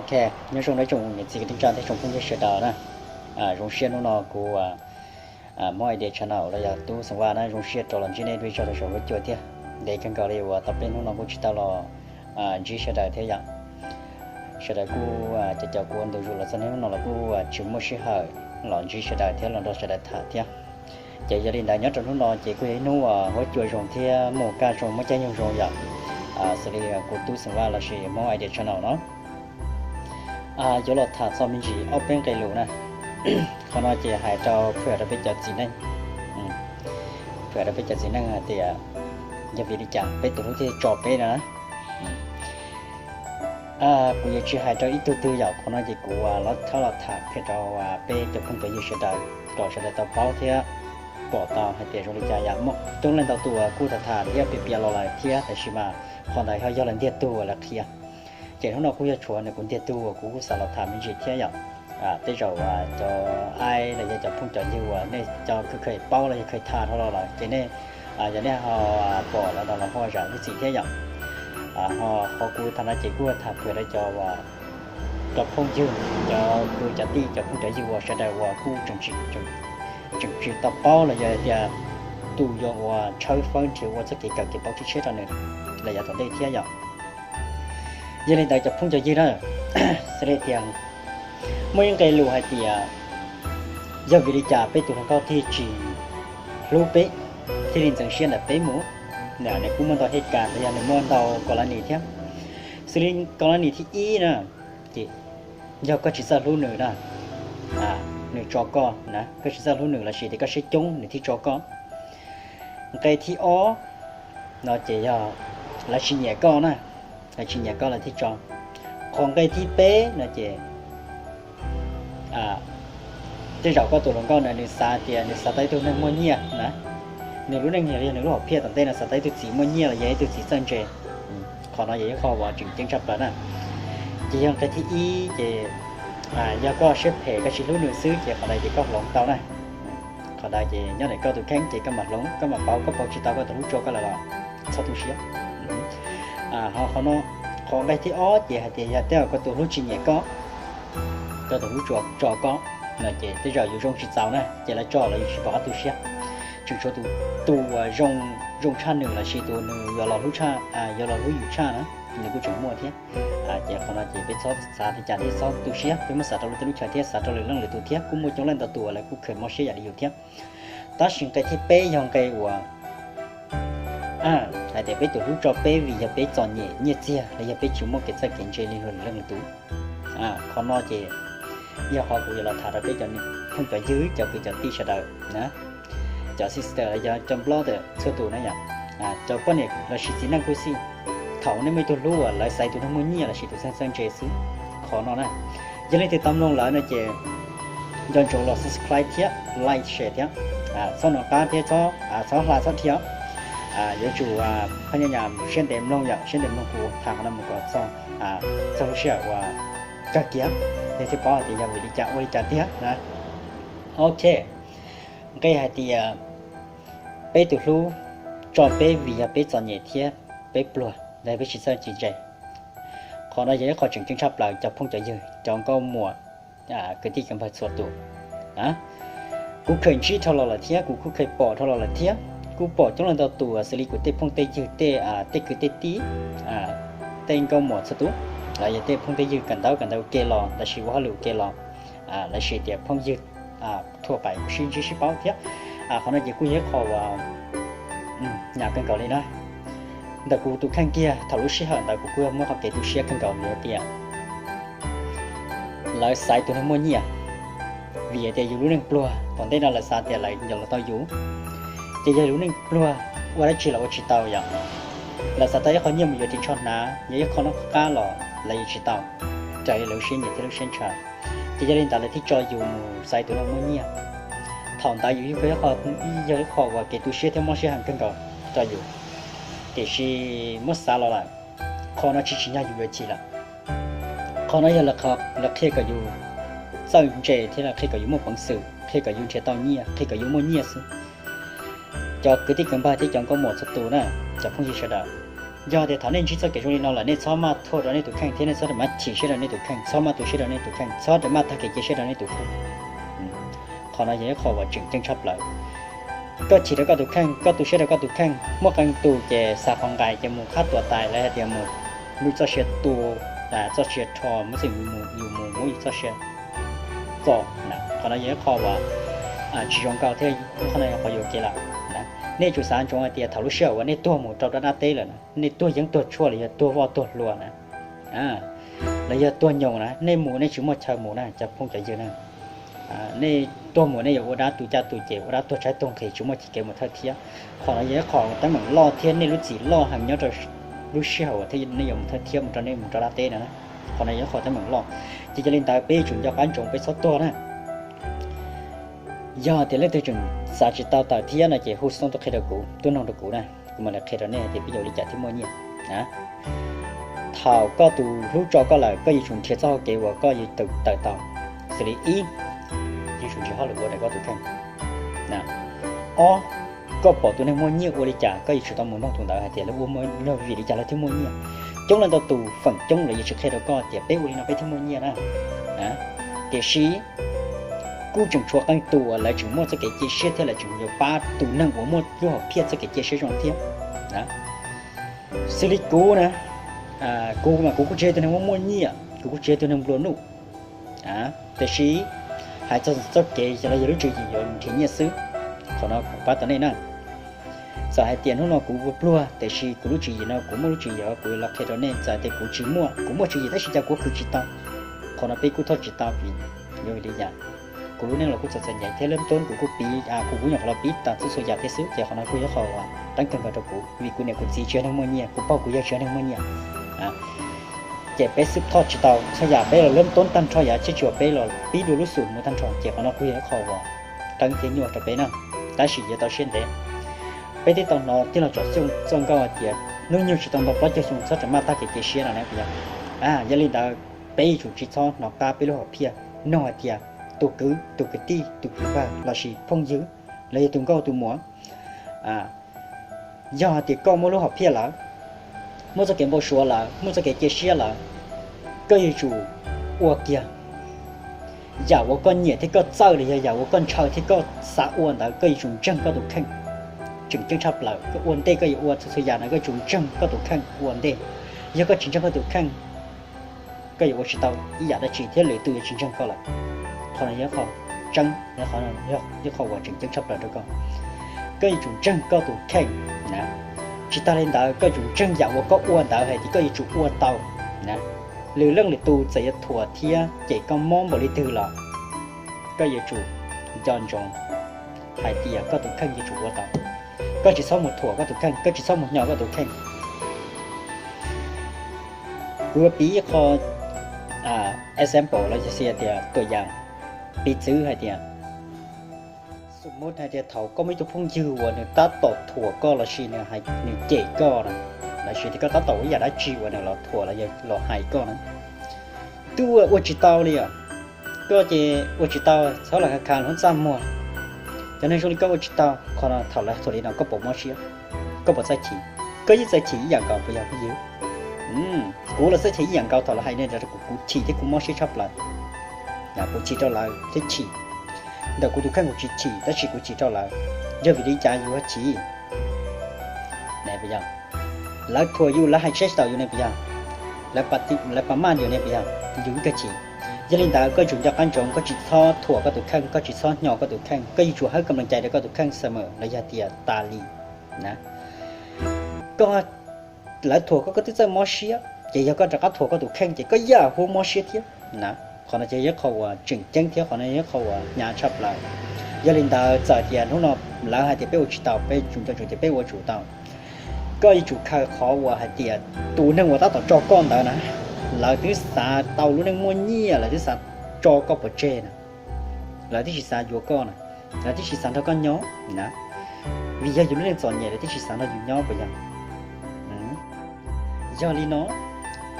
Ok, nyob zoo rau tsoom niam txiv kwv tij neej tsa thiab tsoom phooj ywg sawv daws na. Zoo siab hnub no kuv Hmoob Idea Channel los yog tub Xeem Vaj na, zoo siab rov los ntsib nej dua ib zaug rau saum huab cua thiab. Ntev kawg nkaus li uas tau peb hnub no kuj tsis tau los ntsib sawv daws thiab yom. Sawv daws kuj cov cov kuv ua ntu zus los txog niaj hnub no los kuj tsis muaj sij hawm los ntsib sawv daws thiab los nrog sawv daws tham thiab. Ces yog li ntawd nyob rau hnub no ces kuj yog ib hnub uas huab cua zoo thiab muaj kaj zoo muaj caij nyoog zoo yom. Xws li kuv tub Xeem Vaj lossis Hmoob Idea Channel no yuav los tham txog me ntsis ob peb nqe lus na. Qhov no ces hais rau, phwm rau peb cov txiv neej, phwm rau peb cov txiv neej hais tias yog vim li cas peb tus hlub thiaj tso peb no na. Kuv yuav tsis hais rau ib tug twg yom, qhov no ces kuv los txhob los tham qhia rau peb cov phooj cov ywg sawv daws kom sawv daws tau paub thiab pom tau hais tias zoo li cas yom. Muaj coob leej ntau tus uas kuj tham tham thiab piav piav los lawm thiab, tab sis mas qhov ntawd ho yog lawv ntiag tug uas lawv qhia. Ces hnub no kuj yog tshuav nws kuv ntiag tug uas kuv kuj xav los tham me ntsis thiab yom. Tej zaum cov aib los yog cov phooj cov ywg uas nej cov kheev paub los yog kheev tham dhau los lawm ces nej, yog nej ho pom los no los ho zam lub txim thiab yom. Ho qhov kuv tham no ces kuj tham phwm rau cov, cov phooj ywg, cov kwv cov tij, cov phooj cov ywg uas sawv daws uas kuj tseem tsis tau paub los yog tias tus yuav uas tshawb fawb nrhiav ua txoj kev kawm kev paub tshiab tshiab rau nws los yav tom ntej thiab yom. Yog li ntawd cov phooj cov ywg na, xws li tias muaj ib nqe lus hais tias yog vim li cas peb tus hluas nkauj thiaj tsis hlub peb, thiaj li ntxeev siab ntawm peb mus. Nws kuj muaj ntau hej kas los yog nws muaj ntau kos las nis thiab. Xws li kos las nis thib ib na, ces yog koj tsis txawj hlub nws na, nws tso koj na, koj tsis txawj hlub nws lossis tias koj siab coob nws thiaj tso koj. Nqe thib ob no ces yog lawv tsis nyiam koj na, lawv tsis nyiam koj lawv thiaj tso. Qhov nqe thib peb no ces tej zaum koj tus hluas nkauj na nws xav tias nws xav tau ib tug neeg muaj nyiaj na, nws lub neej yog nws lub hom phiaj tom ntej no xav tau ib tug txiv muaj nyiaj los yog ib tug txiv txawj ntse. Qhov no yog ib qho uas tseem ceeb tshaj plaws na. Ces yog nqe thib ib ces yog koj siab phem koj tsis hlub nws xwb ces qhov ntawd ces koj hloov tau na. Qhov ntawd ces nyob ntawm koj tus kheej ces koj mam hloov, koj mam pauv, koj pauv tsis tau koj tus hlub tso koj lawm los txhob tu siab. Ho qhov no, qhov nqe thib ob ces hais tias yog tej zaum koj tus hlub tsis nyiam koj, koj tus hlub tso koj no ces tej zaum yus zoo tsis txaus na ces lawv tso los yus tsis pom qab tu siab. Tseem tshuav tus, tus uas zoo tshaj nws lossis tus nws yuav los hlub tshaj, yuav los hlub yus tshaj na, nws kuj tseem muaj thiab. Ces qhov no ces peb txhob xav li cas thiab txhob tu siab, peb muab xav rau lwm tej lub chaw thiab xav rau lwm leej lwm tus thiab, kuj muaj coob leej ntau tus uas lawv kuj kheev mob siab yam li yus thiab. Tab sis nqe thib peb yog nqe uas hais tias peb tus hlub tso peb vim yog peb txom nyem nyiaj txiag los yog peb tsis muaj kev txawj kev ntse li luag lwm leej lwm tus. Qhov no ces yog qhov kuv yuav los tham rau peb cov phooj cov ywg, cov kwv cov tij sawv daws na, cov sister los yog cov brother txhua tus na yom, cov poj niam lossis txiv neej kuj xij. Thaum nej muaj ib tug hlub uas lawv xaiv tus neeg muaj nyiaj lossis tus txawj txawj ntse xwb, qhov no na, yog leej twg tau mloog lawm no ces nco ntsoov los subscribe thiab like share thiab, txhob nco qab thiab txhob hla txhob dhia. Yuav tsum phaj nyaj nyam siab ntev mloog yom, siab ntev mloog kuv tham qhov no mus kom txog, txog lub sij hawm uas kawg kiag, nej thiaj paub hais tias yog vim li cas ua li cas tiag na. Ok, nqe hais tias peb tus hlub tso peb vim yog peb txom nyem thiab peb pluag los peb tsis txawj tsis ntse. Qhov no yog ib qho tseem ceeb tshaj plaws cov phooj cov ywg, cov nkauj muam, kwv tij kwv npawg txhua tus. Kuv kheev ntsib dhau los lawm thiab kuv kuj kheev pom dhau los lawm thiab, kuj pom coob leej ntau tus xws li kuv tej phooj tej ywg, tej, tej kwv tej tij, tej nkauj muam txhua tus, los yog tej phooj tej ywg kawm ntawv kawm ntawv ua ke los lossis ua hauj lwm ua ke los, lossis tias phooj ywg thua pais kuv sib ntsib sib paub thiab. Qhov no ces kuj yog ib qho uas nyam kawg nkaus li na. Ntawm kuv tus kheej kiag thaum lub sij hawm ntawd kuv kuj muaj qhov kev tu siab kawg nkaus vim hais tias lawv xaiv tus neeg muaj nyiaj, vim hais tias yus lub neej pluag, tom ntej no lawv xav tias lawv yuav los tau yus, ces yog lub neej pluag ua dab tsi los ua tsis tau yom. Lawv xav tau ib qho nyiaj mus yuav ris tsho hnav, yog ib qho noj qab los lawv yuav tsis tau, raws li lawv lub siab nyiam thiab lub siab ntshaw. Ces yog li ntawd lawv thiaj tso yus mus xaiv tus neeg muaj nyiaj. Thaum ntawd yus yog ib qho, yog ib qho uas kev tu siab thiab mob siab heev kawg nkaus rau yus. Tiam sis muab xav los lawm, qhov no tsis tsim nyog yus yuav chim lawm. Qhov no yog lawv qhia kom yus txawj ntse thiab lawv qhia kom yus muaj peev xwm, qhia kom yus nrhiav tau nyiaj, qhia kom yus muaj nyiaj xwb. Cov kwv tij kwv npawg thiab cov nkauj muam txhua tus na, cov phooj ywg sawv daws, Yog tias thaum nej ntsib txoj kev zoo li no lawm, nej txhob maj thuam rau nej tus kheej thiab nej txhob ram maj chim siab rau nej tus kheej, txhob maj tu siab rau nej tus kheej, txhob ram maj tag kev cia siab rau nej tus kheej. Qhov no yog ib qho uas tseem ceeb tshaj plaws. Koj chim rau koj tus kheej, koj tu siab rau koj tus kheej, muaj qee tus ces xav qhov nqaim ces mus qhab tuam tais los hais tias mus lub txoj sia tu, txoj sia rho, muab txoj sia yus mus muab yus txoj sia txo. Qhov no yog ib qho uas tsis zoo nkauj thiab, qhov no yog qhov yuam kev lawm. Nej tsum xav ntsoov hais tias thaum lub sij hawm uas nej tuag mus rau dab dab teb lawm na, nej tuag yeeb tuag tshuaj los yog tuag voj tuag hluas na, los yog tuag nyoos na, nej mus nej tsis muaj chaw mus na cov phooj cov ywg na. Nej tuag mus nej yuav ua dab tu caj tu ces ua dab tuag tshaib tuag nqhis tsis muaj kev mus thawj thiab. Qhov no yog ib qho teeb meem loj thiab nej lub txim loj heev nyob rau lub sij hawm uas nej yuav mus thawj thiab mus rau nej mus rau dab teb no na. Qhov no yog ib qho teeb meem loj. Ces yog li ntawd peb yuav tsum nco qab ntsoov peb txhob tuag na. Yog tias leej twg tseem xav tsis tau tawm thiab no ces hu xov tooj tuaj qhia rau kuv, tuaj noog rau kuv na, kuv mam li qhia rau nej tias peb yuav ua li cas thiaj muaj nyiaj. Thaum koj tus hlub tso koj lawm, koj yuav tsum nrhiav txoj hau kev uas koj yuav tawm tau. Xws li ib, yuav tsum nrhiav hauj lwm ua rau koj tus kheej. Ob, koj pom tus neeg muaj nyiaj ua li cas koj yuav tsum tau mus nug tus ntawd hais tias lawv ua vim li cas lawv thiaj muaj nyiaj. Coob leej ntau tus feem coob lawv yuav tsis qhia rau koj tias peb ua li no peb thiaj muaj nyiaj na. Tiam sis kuj tseem tshuav qee tus uas lawv tseem muaj txoj kev cia siab thiab lawv tseem yuav pab tus neeg uas muaj lub hom phiaj txoj kev cia siab zoo thiab. Xws li kuv na, kuv mas kuv kuj tsis yog tus neeg muaj muaj nyiaj, kuv kuj tsis yog tus neeg nplua nuj. Tiam sis hais txog txoj kev los yog lub tswv yim yuav nrhiav nyiaj xwb, qhov no kuv pab tau nej na. Txawm hais tias hnub no kuv pluag tiam sis kuv lub tswv yim no kuv muaj lub tswv yim kuv los qhia rau nej, txawm tias kuv tsis muaj, kuv muaj tswv yim tab sis cas kuv khwv tsis tau, qhov no peb kuj thov tsis tau vim yog vim li cas. Kuv lub neej los kuj txom txom nyem thiab lub tub kuv kuj pib, kuv kuj nyuam qhuav los pib tau txhua txhua yam thiab xwb, ces qhov no kuj yog qhov uas teeb kawg nkaus rau kuv vim kuv niam kuv txiv tsis yog neeg muaj nyiaj, kuv pog kuv yawg tsis yog neeg muaj nyiaj. Ces peb xwb thov tsis tau txhua yam, peb los lub tub tag nrho yam tsis tsuas peb los pib dua lub xum mus tag nrho, ces qhov no kuj yog ib qho uas teeb thiab nyuaj rau peb na. Tab sis yuav tau siab ntev. Peb twb tau hnov tij laug Tsom Xyooj txoj nkauj hais tias hnub nyoog tsis tau nto plaub caug xyoo txhob ram maj tag kev cia siab no na, puas yog? Yog li ntawd peb yuav tsum tsis txhob hnov qab peb lub hom phiaj, nug hais tias tus kwv, tus kwv tij, tus kwv npawg lossis phooj ywg, los yog tus nkauj tus muam, yog hais tias koj muaj lub hom phiaj lawm, muaj txoj kev npau suav lawm, muaj txoj kev cia siab lawm, koj yuav tsum ua kiag. Yam uas koj nyiam thiab koj txawj los yog yam uas koj ntshaw thiab koj xav ua ntawd koj yuav tsum ntseeg koj tus kheej. Tseem ceeb tshaj plaws koj ua ntej koj yuav ua txhua txhua yam no koj yuav tsum ntseeg koj tus kheej ua ntej. Yog koj tsis ntseeg koj tus kheej, koj yuav ua tsis tau ib yam dab tsi thiab lwm tus yuav tsis ntseeg koj lawm. Qhov no yog qhov tseeb, yog qhov uas tseem ceeb tshaj plaws rau koj. Koj yuav tsum ntseeg koj tus kheej na. Tsis tas li ntawd koj yuav tsum ntseeg yam uas koj ua ntawd hais tias koj yuav tsum ua tau na. Lwm leej lwm tus txawm yuav thuam thiab cem koj mob npaum li twg los koj yuav tsum nco ntsoov hais tias koj tus kheej yuav tsum ua tau. Koj tsis txhob mus thuam koj tus kheej, koj tsis txhob mus hnyos koj tus kheej. Kuv yuav piv ib qho example los sis tias tuam yam, piv txwv hais tias, xu mub hais tias thaum koj muaj ib tug phooj ywg uas nws tab tom thuam koj lossis nws cem koj na, lossis tias koj tab tom ua ib yam dab tsi uas nws los thuam los hais koj na, twb ua tsis tau li os. Koj ces ua tsis tau, txhob lam kha kha hnub txaj muag. Cov neeg zoo li koj ua tsis tau, qhov no thaum lawv thuam li no koj puas mob siab? Koj puas txawj chim? Koj yeej txawj chim ib yam nkaus puas yog phooj ywg? Kuv los txawj chim ib yam nkaus thaum lawv hais li no rau kuv, kuv chim thiab kuv mob siab tshaj plaws. Kuv chim rau lawv thiab chim ntawm kuv tus kheej kuv tsis chim tab sis kuv chim rau lawv. Yog vim li cas yus yuav chim? Lawv thuam yus, lawv hais tsis tau yus ne puas yog? Lawv pam maj yus ne puas yog? Yus yeej kawg chim. Yog li ntawd koj yuav tsum nco qab ntsoov, koj tsis txhob thuam koj tus kheej, koj tsis txhob hnyos koj tus kheej, koj yuav tsum hawb kam lees cai rau koj tus kheej xwb mas los yog tias tas li na. Koj, lawv thuam koj, koj twb txawj mob siab, ces yog koj rov qab thuam koj tus kheej ces koj yam huab mob siab thiab na. Qhov no ces yog qhov uas tseem ceeb thiab qhov no yog qhov uas hnyav tshaj plaws. Yog li ntawd txawm tias hnub no lawv hais tias peb ua tsis tau, peb yuav tsum nco ntsoov tias peb ua tsum tau. Koj yuav tsum khaws qhov uas hais tias tus neeg uas tab tom tso koj ntawd na, lawv twb xav tau lub neej muaj nyiaj, lawv twb xav tso koj pov tseg na, lawv twb tsis xav yuav koj na, lawv twb tsis xav nrog koj nyob na, vim yog yus lub neej txom nyem lawv twb tsis xav nrog yus nyob puas yog? Yog li no,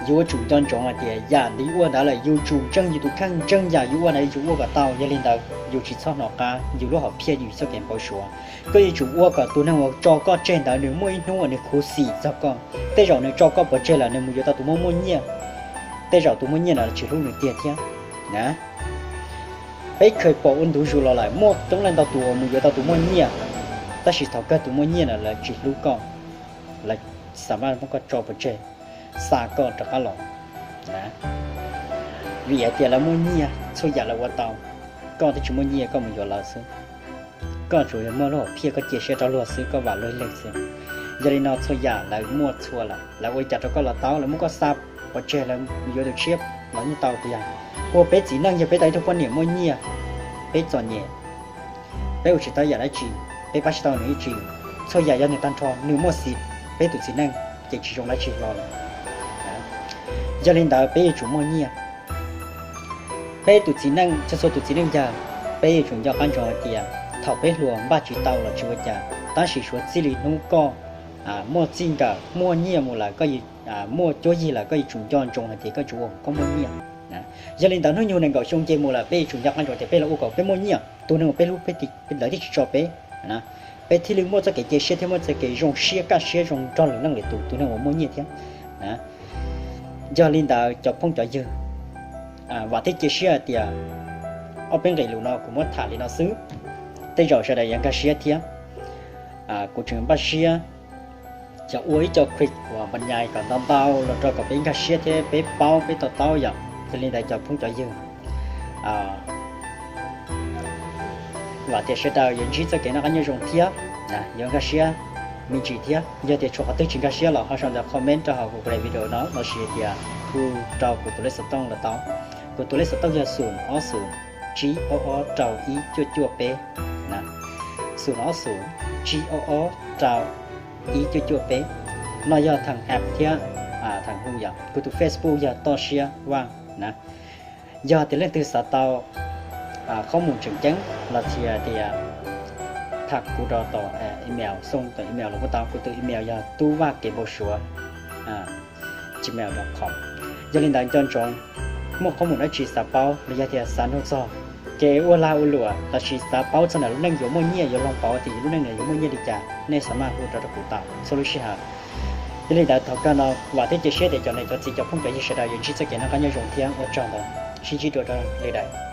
Yus yuav tsum nco ntsoov hais tias yam li ua ntawd lawm yus tsum ntseeg yus tus kheej, ntseeg yam yus ua ntawd yus ua kom tau. Yog li ntawd yus tsis txhob hnov qab yus lub hom phiaj yus txoj kev npau suav. Koj yuav tsum ua kom tus neeg uas tso koj tseg ntawd nws muaj ib hnub uas nws khuv xim txog koj. Tej zaum nws tso koj pov tseg lawm nws mus yuav tau tus muaj muaj nyiaj, tej zaum tus muaj nyiaj no tsis hlub nws tiag thiab na. Peb khaws pom ua ntu zus los lawm muaj coob leej ntau tus uas mus yuav tau tus muaj nyiaj, tab sis thaum kawg tus muaj nyiaj no lawv tsis hlub koj, lawv xav mas muab koj tso pov tseg, xa koj rov qab los. Vim hais tias lawv muaj nyiaj txhua yam lawv ua tau, koj twb tsis muaj nyiaj koj mus yuav lawv xwb. Koj tsuas yog muaj lub hom phiaj koj cia siab rau luag xwb, koj vam luag ib leeg xwb. Yog li no txhua yam lawv muaj txhua lawm, lawv ua li cas rau koj los tau, lawv muab koj xa pov tseg lawv mus yuav tus tshiab los yeej tau tiag. Ua peb txiv neej yog peb tau ib tug poj niam muaj nyiaj, peb txom nyem, peb ua tsis tau yam dab tsi, peb pab tsis tau nws ib tsi, txhua yam yog nws tag nrho, nws muaj xim, peb tus txiv neej ces tsis zoo dab tsi hlo lawm. Yog li ntawd peb yuav tsum muaj nyiaj. Peb tus txiv neej, txhua txhua tus txiv neej yawg, peb yuav tsum nco qab ntsoov hais tias thaum peb hluas npaj tsis tau los tsis ua cas, tab sis suav txij li hnub koj muaj txij nkawm muaj nyiaj mus lawm, koj muaj cuab yig lawm, koj yuav tsum nco ntsoov hais tias koj yuav tsum ua koj muaj nyiaj. Yog li ntawd hnub nyoog nees nkaum xyoo nce mus lawm peb yuav tsum nco qab ntsoov tias peb los ua kom peb muaj nyiaj, tus neeg uas peb hlub peb, lawv thiaj tsis tso peb. Peb thiaj li muaj txoj kev cia siab thiab muaj txoj kev zoo siab kaj siab zoo nrog lwm leej lwm tus, tus neeg uas muaj nyiaj thiab. Yog li ntawd cov phooj cov ywg, vam thiab cia siab hais tias ob peb nqe lus no kuv muab tham li no xwb, tej zaum sawv daws yuav nkag siab thiab. Kuv tseem npaj siab cov ua ib co quick uas npa nyais kom ntau ntau los rau kom peb nkag siab thiab peb paub peb to taub yom. Yog li ntawd cov phooj cov ywg, vam tias sawv daws yuav ntsib txoj kev noj qab nyob zoo thiab yuav nkag siab me ntsis thiab. Yog tias tshuav qhov twg tsis nkag siab los ho sau ntawm comment rau hauv kuv daim video no los sis tias hu rau kuv tus lej xov tooj los tau. Kuv tus lej xov tooj yog xum ob xum tsib ob ob rau ib cuaj cuaj peb, xum ob xum tsib ob ob rau ib cuaj cuaj peb. No yog theem app thiab theem hu yom. Kuv tus Facebook yog Toj Siab Vaj na. Yog tias leej twg xav tau qhob mus tseem ceeb los sis tias tham kuv rau tom email, xoo tom email los kuj tau. Kuv tus email yog tub vaj kev npau suav gmail dot com. Yog li ntawd nco ntsoov, muaj qhob mus dab tsi xav paub los yog tias xav nug txog kev ua lag ua luam los sis xav paub txog ntawm lub neej yuav muaj nyiaj, yuav loog pauv tias yus lub neej no yuav muaj nyiaj li cas, nej xav maj hu rau rau kuv tau txhua lub sij hawm. Yog li ntawd thaum kawg no vam thiab cia siab tias cov niam cov txiv cov phooj cov ywg sawv daws yuav ntsib txoj kev noj qab nyob zoo thiab ua tsaug ntawd, sib ntsib dua rau lwm daim.